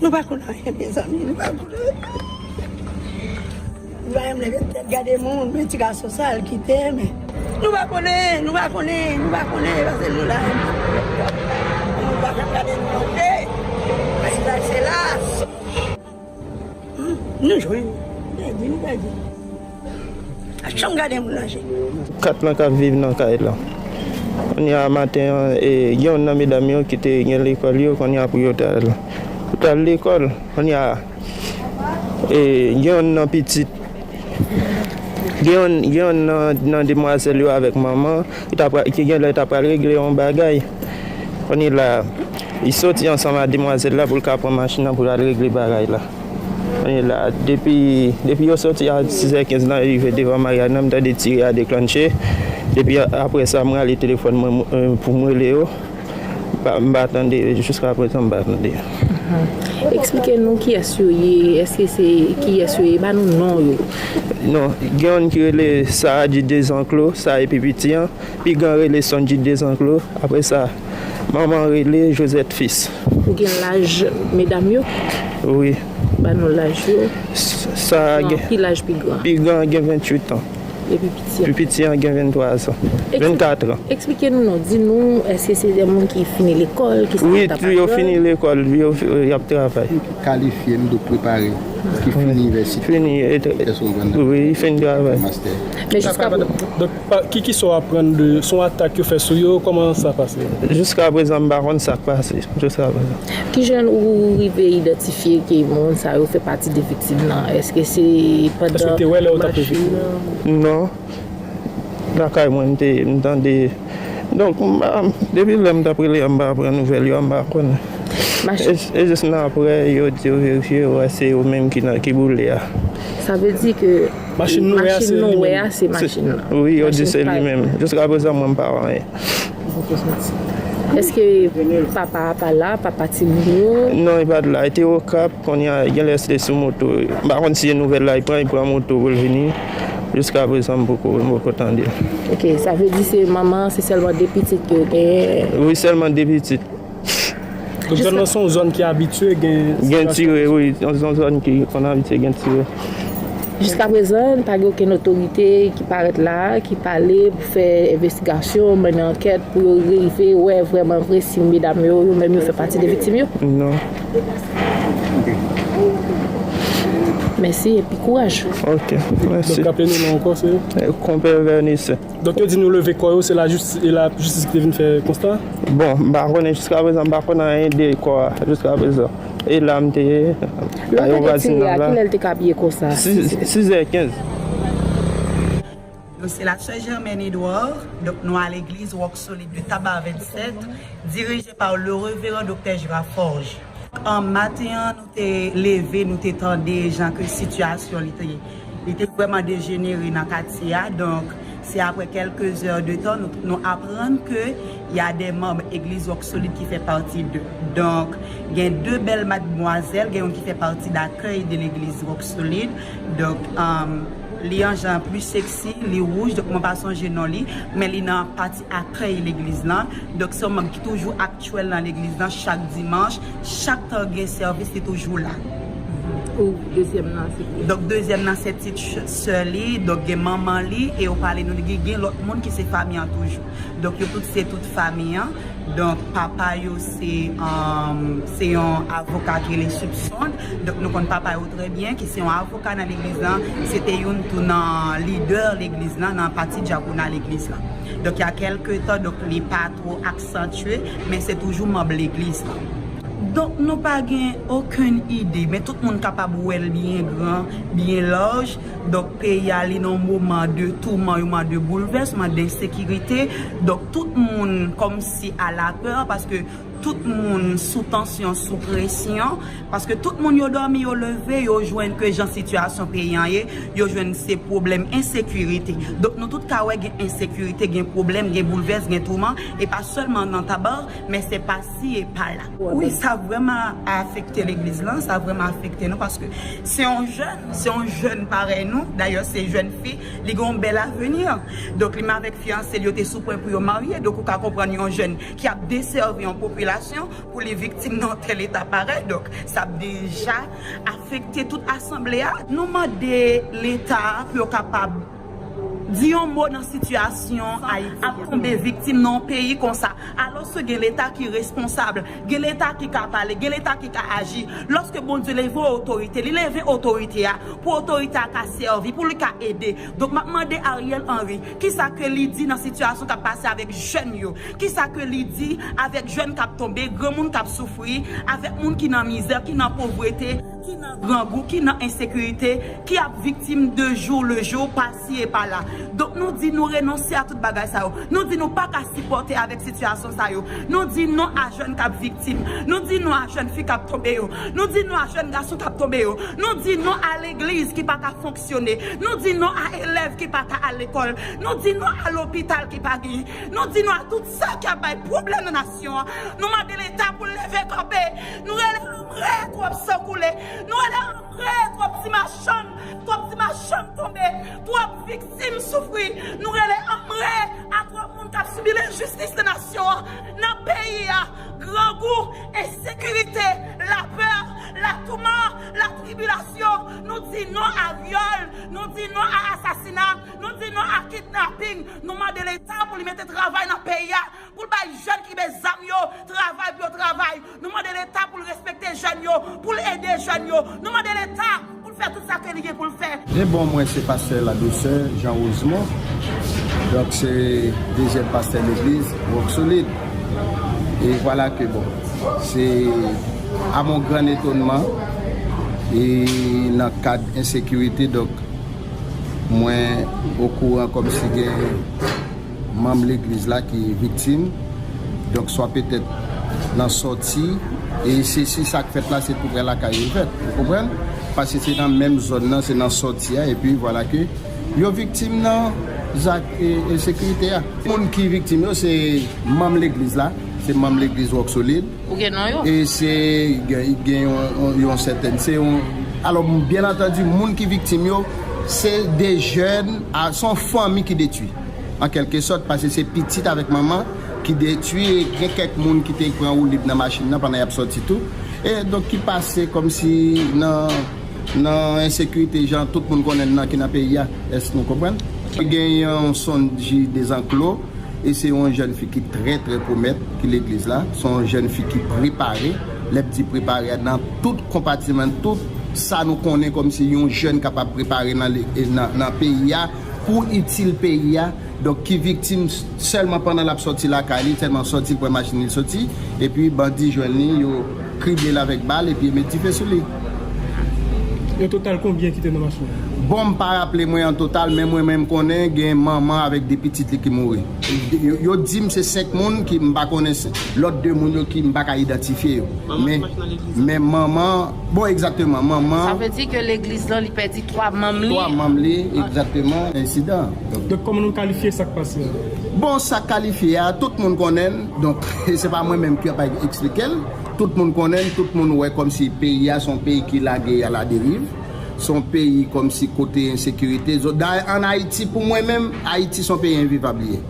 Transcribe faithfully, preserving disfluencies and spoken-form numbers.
Nou pa konn anyen, mezanmi, nou pa konn anyen. Nou pa menm leve tèt gade moun, men ti gason sa l kite, men nou pa konnen, nou pa konnen, nou pa konnen, pase nou la. Nou pa janm gade moun nan je. Pase la, se la. Nou jwenn, nou pèdi, nou pèdi. A janm gade moun nan je. Kat lan k ap viv nan kay lan. Kounye a maten an, e, gen youn nan medam yo ki te gen lekòl yo, kounye a pou yo t al, pou t al lekòl. Kounye a, e, gen youn nan pitit, gen youn, gen youn nan, nan demwazèl yo avèk manman, ki ta pra-, ki gen lè ta pral regle yon bagay. Kounye la, li soti ansanm ak demwazèl la pou l ka pran machin nan pou l al regle bagay la. Kounye la, depi, depi yo soti a sizè kenz nan, yo rive devan maryaj nan, m tande tire a deklanche. Depi a-, apre sa, m rale telefòn mwen, m, e, pou m rele yo. M pa, m pa tande, jiska prezan, m pa tande. Eksplike nou kiyès yo ye, èske se kiyès yo ye, ba nou non yo. Non, gen youn ki rele Saadi Dezanclos, sa e pi piti an. Pi gran rele Sonji Dezanclos. Apre sa, manman rele Josette Fils. Ou gen laj medam yo? Wi. Ba nou laj yo. S-, sa Non, gen, ki laj pi gran? Pi gran gen venntuit an. Epi piti an? Pi piti an gen venntwa an. Vennkat an. Eksplike nou non, di nou, èske se de moun ki fini lekòl, ki Wi, tou yo fini lekòl, yo fi-, y ap travay. Kalifye, nou dwe prepare, ki fini inivèsite. Fini, e, Èske w konprann? Wi, fini travay. Master. Men jiska Donk, pa, ki, ki sa w aprann de, se yon atak yo fè sou yo, kòman sa pase? Jiska prezan, m pa konn sa k pase. Jiska prezan. Ki jan ou rive idantifye ke moun sa yo fè pati de viktim nan? Èske se pandan Èske w te wè lè yo t ap machin nan? Non. Lakay mwen, m te, m tande. Donk, m pa, depi lè m t ap rele a, m pa pran nouvèl yo, m pa konn. Machin E, e jis nan apre, yo di yo verifye, yo wè se yo menm ki nan, ki boule a. Sa vle di ke Machin nou wè a, se machin nou li wè menm. a, se machin nan. Wi, yo di Machin se pa li menm. Jiska prezan, mwen, m pa wè anyen. Èske papa a pa la, papa timoun yo? Non, li pa t la. Li te Okap, kounye a, genlè se te sou moto. M pa konn si se nouvèl la, li pran, li pran moto pou l vini. Jiska prezan, m poko, m poko tande l. Ok, sa vle di se manman, se sèlman de pitit ke yo genyen? Wi, sèlman de pitit. Donk, zòn nan se yon zòn ki abitye gen Gen tire, wi. Se yon zòn ki konn abitye gen tire. Jiska prezan, pa gen okenn otorite ki parèt la, ki pale pou fè envestigasyon, mennen ankèt, pou yo rive wè vrèman vre si medam yo, yo menm yo fè pati de viktim yo? Non. Mèsi epi kouraj. Ok, mèsi. Donk, raple nou non ankò, se? E, Konpè Vènise. Donk, yo di nou leve kò yo, se lajistis, e lajistis ki te vin fè konsta? Bon, m pa konnen jiska prezan, m pa konn anyen de kò a, jiska prezan. E la m te ye, Lè yo yo te vwazin tire nan a, la. Kilè l te ka byen konsa? Sis, sis è kenz. Nou se la sè Germaine Edouard, donk nou a legliz Rock Solid de Taba vennsèt, dirije pa le reveran doktè Gérard Forge. An maten an, nou te leve, nou te tande jan ke sitiyasyon li te ye. Li te vrèman dejenere nan katye a, donk se apre kèlke zè de tan, nou, nou aprann ke y a de manm Egliz Rock Solid ki fè pati de. Donk, gen de bèl madmwazèl, gen youn ki fè pati dakèy de legliz Rock Solid. Donk, um, li an jan pli seksi, li wouj, donk mwen pa sonje non li, men li nan pati akèy legliz lan. Donk, se yon manm ki toujou aktyèl nan legliz lan, chak dimanch, chak tan gen sèvis, li toujou la. Ou dezyèm nan, se ki? Donk, dezyèm nan, se ti ch-, sè li, donk gen manman li, e yo pale nou, gen, gen lòt moun ki se fanmi an toujou. Donk, yo tout se tout fanmi an. Donk, papa yo se, um, se yon avoka ki rele Soupçon. Donk, nou konn papa yo trè byen, ki se yon avoka nan legliz lan. Se te youn tou nan lidè legliz lan, nan pati dyakonal legliz lan. Donk, y a kèlke tan, donk, li pa two aksantye, men se toujou manm legliz lan. Donk, nou pa gen okenn ide, men tout moun kapab wè l byen gran, byen laj. Donk, peyi a, li nan yon moman de touman, yon moman de boulvèsman, de ensekirite. Donk, tout moun kòmsi a la pè, paske tout moun sou tansyon, sou presyon, paske tout moun yo dòmi, yo leve, yo jwenn ke jan sitiyasyon peyi an ye, yo jwenn se pwoblèm ensekirite. Donk, nou tout ka wè gen ensekirite, gen pwoblèm, gen boulvès, gen touman, e pa sèlman nan Taba, men se pasi e pala. Wi, sa vrèman afekte legliz lan, sa vrèman afekte nou, paske se yon jèn, se yon jèn parèy nou, dayè se jèn fi, li gen yon bèl avni. Donk, li menm avèk fiyanse l, yo te sou pwen pou yo marye, donk ou ka konprann yon jèn ki ap desèvi yon popilasyon Popilasyon pou li viktim nan tèl eta parèy. Donk, sa ap deja afekte tout asanble a. Nou mande Leta pou yo kapab di yon mo nan sitiyasyon Ayiti ap tonbe viktim nan yon peyi konsa. Alòske gen Leta ki responsab, gen Leta ki ka pale, gen Leta ki ka aji. Lòske Bondye leve yon otorite, li leve otorite a pou otorite a ka sèvi, pou li ka ede. Donk, m ap mande Ariel Henry, kisa ke li di nan sitiyasyon k ap pase avèk jèn yo? Kisa ke li di avèk jèn k ap tonbe, granmoun k ap soufri, avèk moun ki nan mizè, ki nan povrete, ki nan grangou, ki nan ensekirite, ki ap viktim de jou le jou, pa si e pa la? Donk, nou di nou renonse a tout bagay sa yo. Nou di nou pa ka sipòte avèk sitiyasyon sa yo. Nou di non a jèn k ap viktim. Nou di non a jèn fi k ap tonbe yo. Nou di non a jèn gason k ap tonbe yo. Nou di non a legliz ki pa ka fonksyone. Nou di non a elèv ki pa ka al lekòl. Nou di non a lopital ki pa genyen. Nou di non a tout sa ki ap bay pwoblèm nan nasyon an. Nou mande Leta pou l leve kanpe. Nou rele anmwe, twòp san koule. Nou rele anmwe, twòp ti machann, twòp ti machann tonbe, twòp viktim soufri. Nou rele anmwe a twòp moun k ap sibi lenjistis nan nasyon an, nan peyi a, grangou, ensekirite, lapè, latouman, latribilasyon. Nou di non a vyòl, nou di non a asasina, nou di non a kidnaping. Nou mande Leta pou li mete travay nan peyi a, pou l bay jèn ki gen zam yo travay, pou yo travay. Nou mande Leta pou l respekte jèn yo, pou l ede jèn yo. Nou mande Leta pou l fè tout sa ke li gen pou l fè. Ebyen bon, mwen se pastè Ladouceur Jean Rosemond. Donk se dezyèm pastè legliz Rock Solid. E vwala ke bon, se à mon grand étonnement, e nan kad ensekirite, donk mwen okouran kòmsi gen manm legliz la ki viktim. Donk swa petèt nan sòti, e se si sa k fèt la se toupre lakay yo l fèt, ou konprann? Paske se nan menm zòn nan, se nan sòti a, epi vwala ke yo viktim nan zak e, ensekirite a. Moun ki viktim yo se manm legliz la, se manm legliz Rock Solid. Ou gen non yo? E se gen, gen yon, yon, yon sètèn, se yon, alò, byen antandi, moun ki viktim yo se de jèn, a, se yon fanmi ki detwi an kèlke sòt, paske se pitit avèk manman ki detwi, e gen kèk moun ki te pran woulib nan machin nan pandan y ap sòti tou, e donk ki pase kòmsi nan, nan ensekirite jan tout moun konnen nan ki nan peyi a. Èske nou konprann? Gen yon sonji dezanklo, e se yon jèn fi ki trè, trè pwomèt, ki legliz la. Se yon jèn fi ki prepare. Lè m di prepare a, nan tout konpatiman, tout sa nou konnen kòmsi yon jèn kapab prepare nan, nan, nan peyi a, pou itil peyi a. Donk ki viktim sèlman pandan l ap sòti lakay li, sèlman sòti l pran machin li sòti, epi bandi jwenn li, yo krible l avèk bal epi yo met dife sou li. An total konbyen ki te nan machin nan? Bon, m pa raple mwen an total, men mwen menm konnen gen manman avèk de pitit li ki mouri. Yo, yo di m se senk moun ki m pa konnen, lòt de moun yo ki m pa ka idantifye yo. Men manman, bon, egzakteman, manman. Sa vle di ke legliz lan li pèdi twa manm li? Twa manm li, egzakteman, ensidan. Donk kòman nou kalifye sa k pase a? Bon, sa k kalifye a, tout moun konnen l, donk se pa mwen menm ki ap eksplike l. Tout moun konnen l, tout moun wè kòmsi peyi a se yon peyi ki lage a la deriv. Se yon peyi kòmsi kote ensekirite. Dayè, ann Ayiti, pou mwen menm, Ayiti se yon peyi envivab li ye.